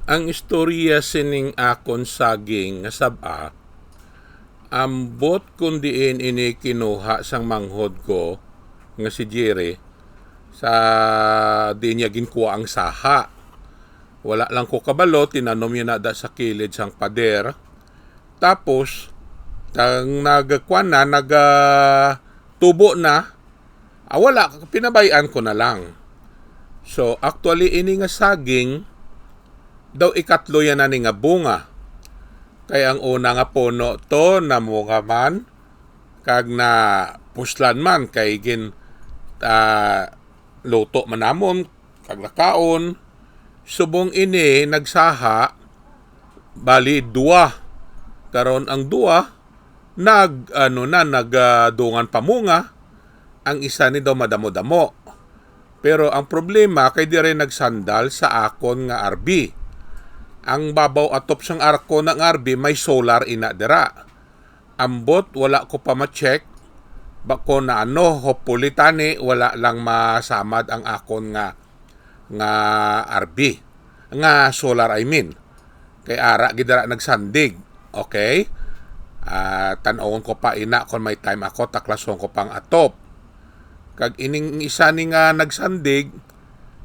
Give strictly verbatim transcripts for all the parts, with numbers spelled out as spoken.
Ang istorya sining akon saging nga sab-a, ambot kon diin ini kinuha sang manghod ko nga si Jerry, sa diin niya ginkuha ang saha. Wala lang ko kabalo, tinanom niya na da sa kilid sang pader. Tapos, tang nagkuan na, nag, ah, tubo na, ah, wala, pinabay-an ko na lang. So, actually, ini nga saging, daw ikatlo yan na ni nga bunga. Kay ang una nga puno to, namunga man, kag napuslan man, kay gin, ah, luto man namon, kag nakaon. Subong ini, nagsaha, bali, dua. Karon ang dua, nag, ano na, nag, ah, dungan pa munga. Ang isa ni daw madamo-damo. Pero ang problema kay diri nagsandal sa akon nga R V. Ang babaw atop sang akon nga R V may solar ina dira. Ambot, wala ko pa ma-check. Bako na ano, hopefully tani, wala lang masamad ang akon nga, nga R V. Nga solar, I mean. Kay ara gid dira nagsandig. Okay? Ah, tan-awon ko pa ina kon may time ako, taklason ko pang atop. Kag ining isa ni nga nagsandig,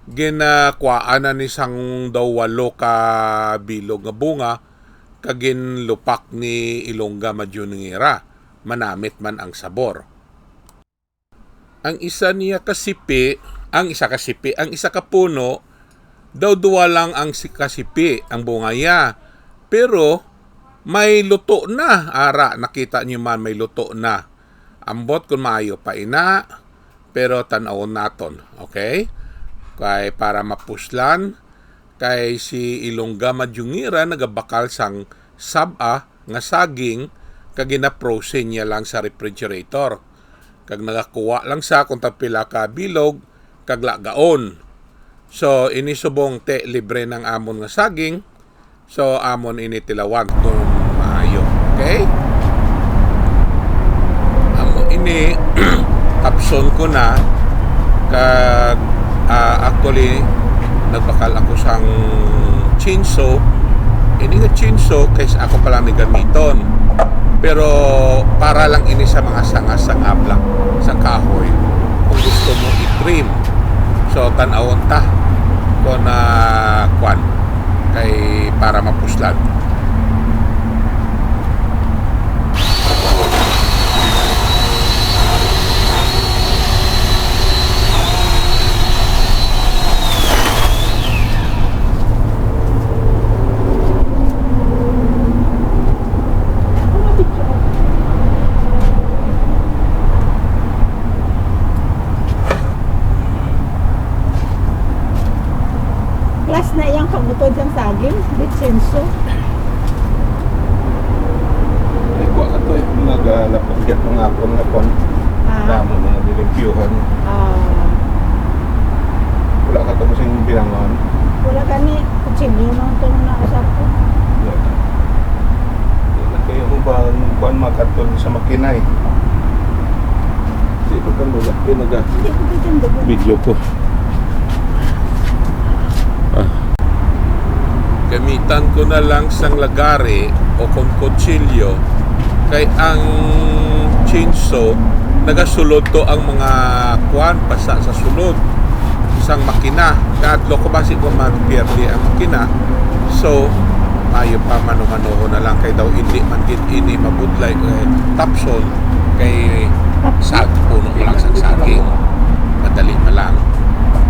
ginakuhaan na ni sang daw walo ka bilog nga bunga, kag ginlupak ni Ilongga Madyungira. Manamit man ang sabor. Ang isa niya ka sipi, ang isa ka sipi, ang isa ka puno, daw duwa lang ang si-, ka sipi, ang bunga niya. Pero may luto na, ara, nakita niyo man, may luto na. Ambot kung maayo pa ina, pero tan-awon naton, okay? Kay para mapuslan, kay si Ilongga Madyungira nagabakal sang sab-a nga saging kag gina-frozen niya lang sa refrigerator. Kag nagakuha lang sa kung tagpila ka bilog kag lagaon. So, ini subong te libre ng amon nga saging. So, amon ini tilawan kung maayo. Okay? Amo ini, tapson ko na, kag, ah, actually, nagbakal ako sang chainsaw. Ini nga chainsaw, kay sa ako pa lang ni gamiton. Pero para lang ini sa mga sanga-sanga lang, sa kahoy, kung gusto mo i-trim. So, tan-awon ta kung, ah, kwan, kay para mapuslan. Plus na iyang pagutod sang saging, bitsinso. Ay, kuha ka to eh. Nagalapos ka pangapon nga pon. Ah. Damo na nalilimpyuhan. Ah. Wala ka to kasing bilangon. Wala gani, kutsilyo lang to na usap ko. Wala. Wala kayo mo ba ang kuwan makatol sa makina eh? Di ba kang wala? Kaya naga Hindi ko gaganda ko. Video ko. Ah. Gamitan ko na lang sang lagari o kon kutsilyo, kay ang chainsaw nagasulod to ang mga kuan, basa sa sulod sang makina. Kadlo ko basi ko man pierde ang makina. So, maayo pa mano-manohon na lang kay daw hindi man gid ini mabudlay, eh, tapson kay sag-, puno lang sang saging. Madali pa lang.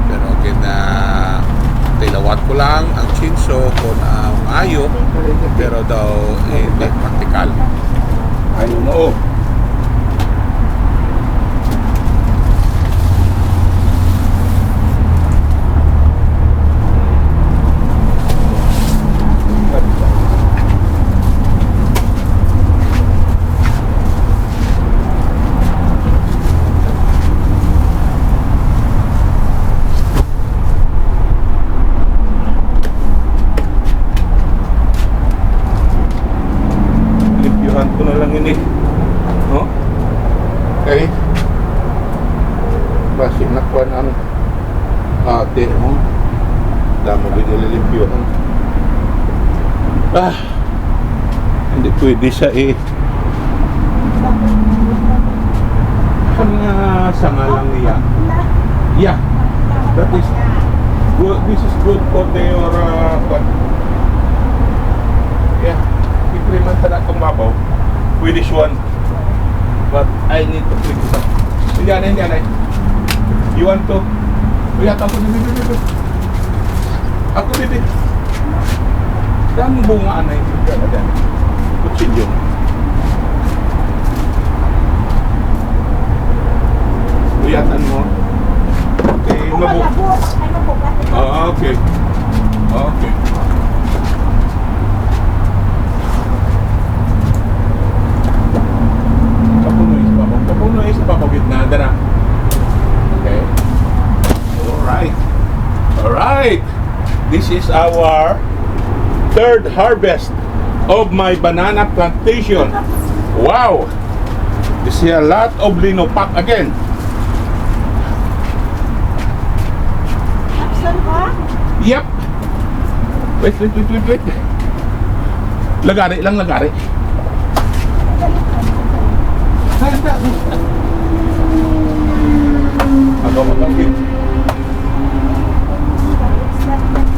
Pero gina-, tilawat ko lang ang chainsaw kung, ah, maayo, pero daw, eh, hindi praktikal. Ay, no. Limpyuhan ko na lang ini. No? Okay. Basi na kuan ang ate, no? Damo gid nila limpyuhan. Ah, hindi pwede siya eh. Ang, ah, sanga lang niya. Yeah. That is good. This is good for their, uh, what? Yeah. Ipriman ta na itong mabaw. Pwede siya. But I need to fix it. Hindi, anay, hindi, anay. You want to? Uy, yata ako, bibi, bibi, bibi. Ako, bibi. Dami bunga, anay. Kutsilyo. Uyatan mo. Okay, mabu- Malabo. Ay, mabugat. Ah, okay. Okay. Kapuno is babaw. Kapuno is babaw gid na, dara. Okay. All right. All right. This is our third harvest of my banana plantation. Wow. You see a lot of linopak again. Absent ka? Yep. Wait, wait, wait, wait, wait. Lagari lang, lagari. Ako, ako, okay.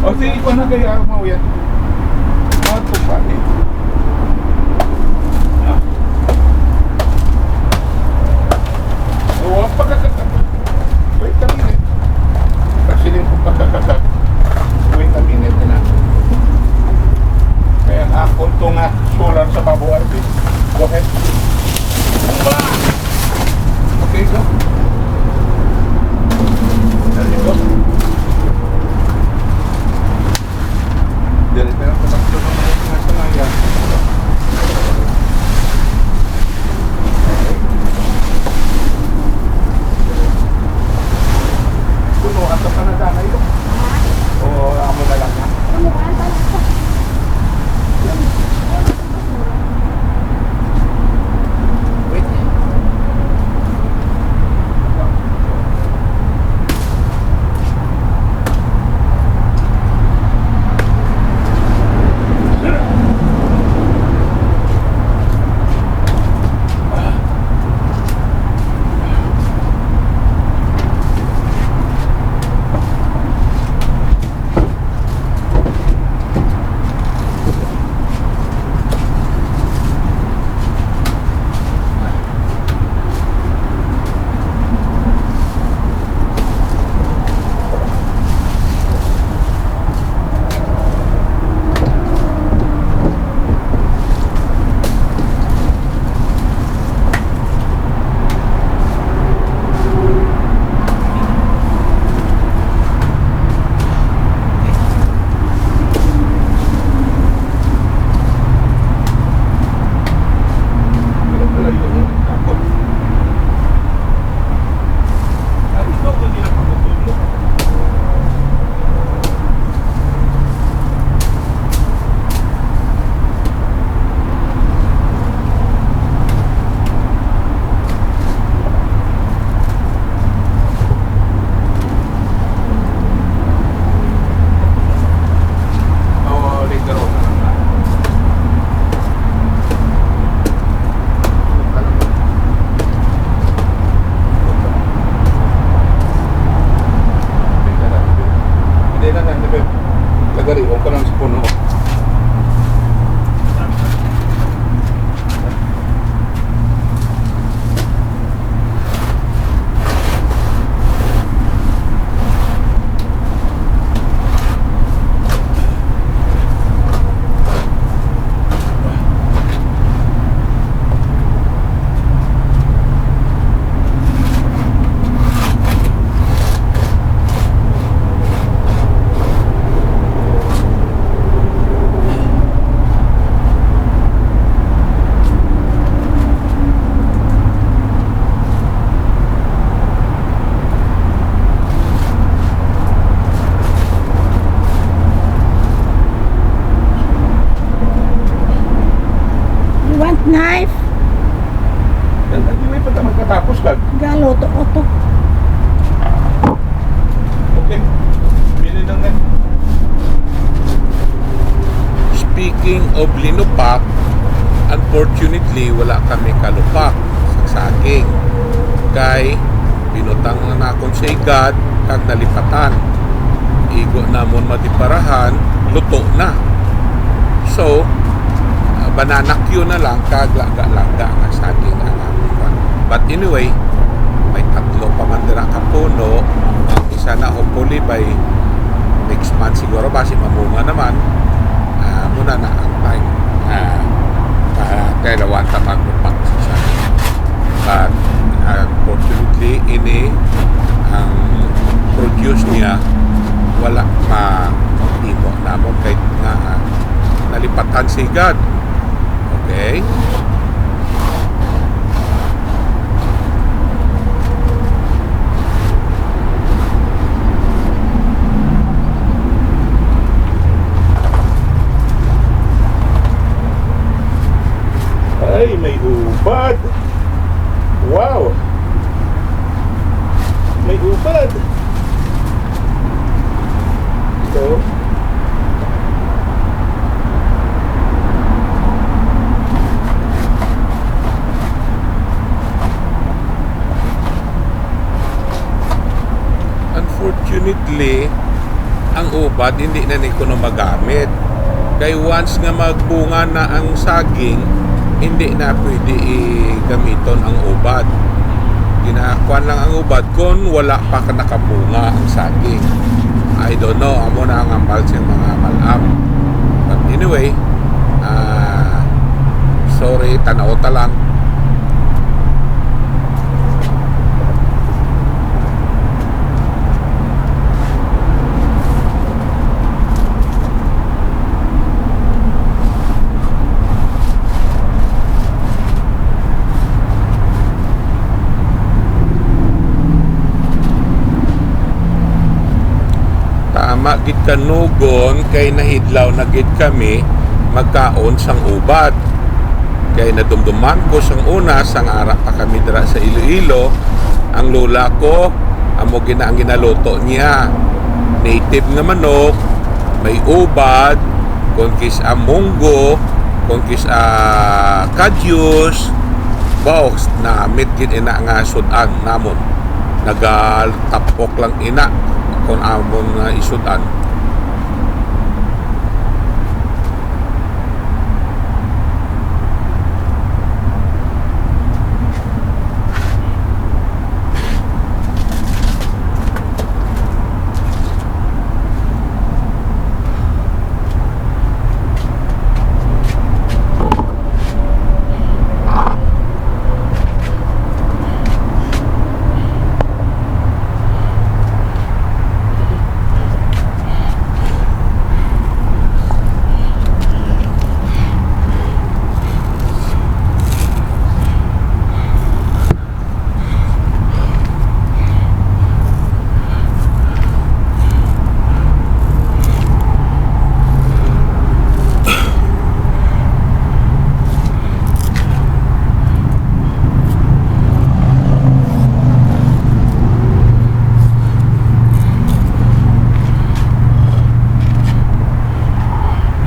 O, sige, ikaw na kaya, mauyan. Ato pa, eh. Ah. O, ang pagkakataon. Wait a minute. Kasi din kung pagkakata-, wait a minute na. Kaya nga, kung to nga solar sa babo, R B. Go ahead. Ba! Okay, go. There you go. Dali, pero kung ako naman yung nasa maya. Puno, ato pa na sana yun. Oo, amo na lang na. Wait. Oo, later on na lang. Hindi na, hindi na. Lagari, o ka lang sa puno. You want knife? Yan, hindi may pagka magkatapos ka. Galuto ko to. Okay. Pili lang na. Speak Speaking of linupak, unfortunately, wala kami kalupak sa saging. Kay binutang na nakon sa igad kag nalipatan. Igo namon madiparahan, luto na. So, ah, banana cue na lang kag laga-laga nga saging ang amon. But anyway, may tatlo pa man dira ka puno. Ang isa na, hopefully by next month siguro, basi mamunga naman. Ah, muna na ang time. Ah, ah, kailangan ta maglupak sa saging. But, ah, unfortunately, ini ang produce niya, wala pa imo namon kay nga, ah, nalipatan sa igad. Okay? Ay, may ubad. Wow. May ubad. So, unfortunately, ang ubad hindi na ni kuno magamit. Kay once nga magbunga na ang saging, hindi na pwede i-gamiton ang ubad. Ginakuan lang ang ubad kon wala pa ka nakabunga ang saging. I don't know, amo na ang hambal sa mga malam. But anyway, ah, sorry, tanaw ta lang. Tama gid kanugon kay nahidlaw na gid kami magkaon sang ubad. Kay nadumduman ko sang una, sang ara pa kami dira sa Iloilo, ang lola ko, amo gina ang ginaluto niya. Native nga manok, may ubad, kon kis-a munggo, kon kis-a kadyos. Wow, namit gid ina nga sud-an namon. Nagatapok lang ina kon amon nga isud-an.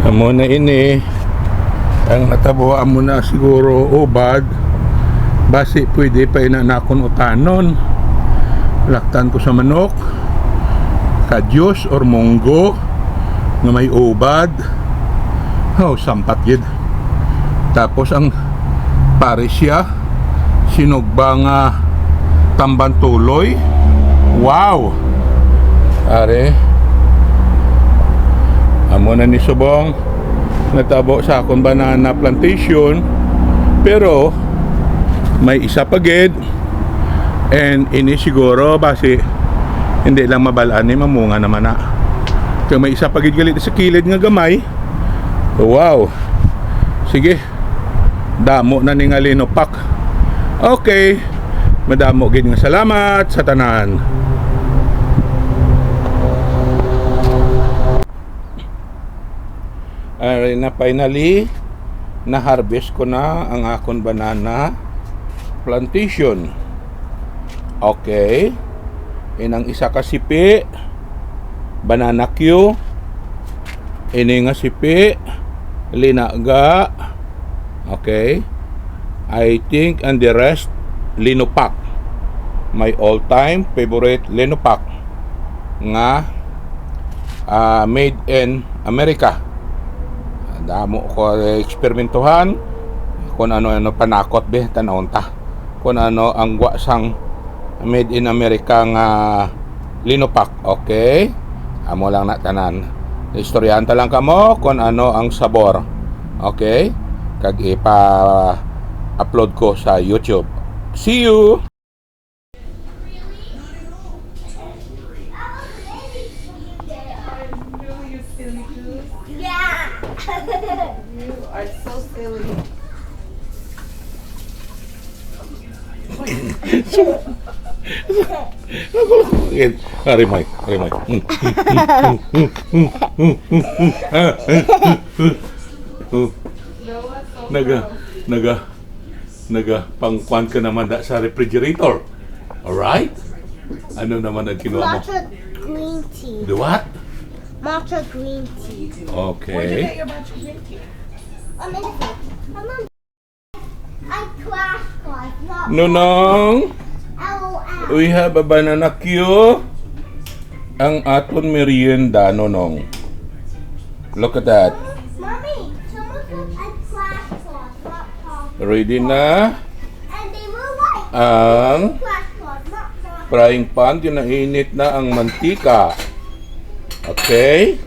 Amo na ini. Ang natabo, amo na siguro ubad. Basi pwede pa ina nakon utanon. Laktan ko sa manok, kadyos or munggo nga may ubad. Oh, sampat gid. Tapos ang pares siya, sinugba nga tamban tuloy. Wow! Are. Amo na ni subong natabo sa akon banana plantation. Pero may isa pa gid. And ini siguro basi hindi lang mabal-an ni mamunga naman na. Kay may isa pa gid gali sa kilid nga gamay. Wow. Sige. Damo na ni nga linupak. Okay. Madamo gid nga salamat sa tanan. Ari na, finally, na-harvest ko na ang akon banana plantation. Okay. Inang isa ka sipi, banana cue. Ini nga sipi, Linaga. Okay. I think and the rest, Linopak. My all-time favorite Linopak nga, ah, made in America. Damo ko eksperimentuhan kung ano-ano panakot, be, tanawon ta. Kung ano ang gwa sang made in America nga Linopak, okay? Amo lang na tanan. Istoryahan ta lang kamo kung ano ang sabor. Okay? Kag ipa-upload ko sa YouTube. See you! Yeah. You are so silly. Ari, Mike. Ari, Mike. Naga, naga, naga, pangkuan ka naman da sa refrigerator. Alright? Ano naman ang kinuha mo? Matcha green tea. The what? Matcha green tea. Okay. Where'd you get your matcha green tea? I'm in the fridge. I'm on I crash cars, not Nonong, L O L. We have a banana cue. Ang aton merienda, Nonong. Look at that. Mommy, someone said I crash cars, not cars. Ready na. And they were white. Ang crash cars, not cars. Frying pan, ginainit na ang mantika. Okay?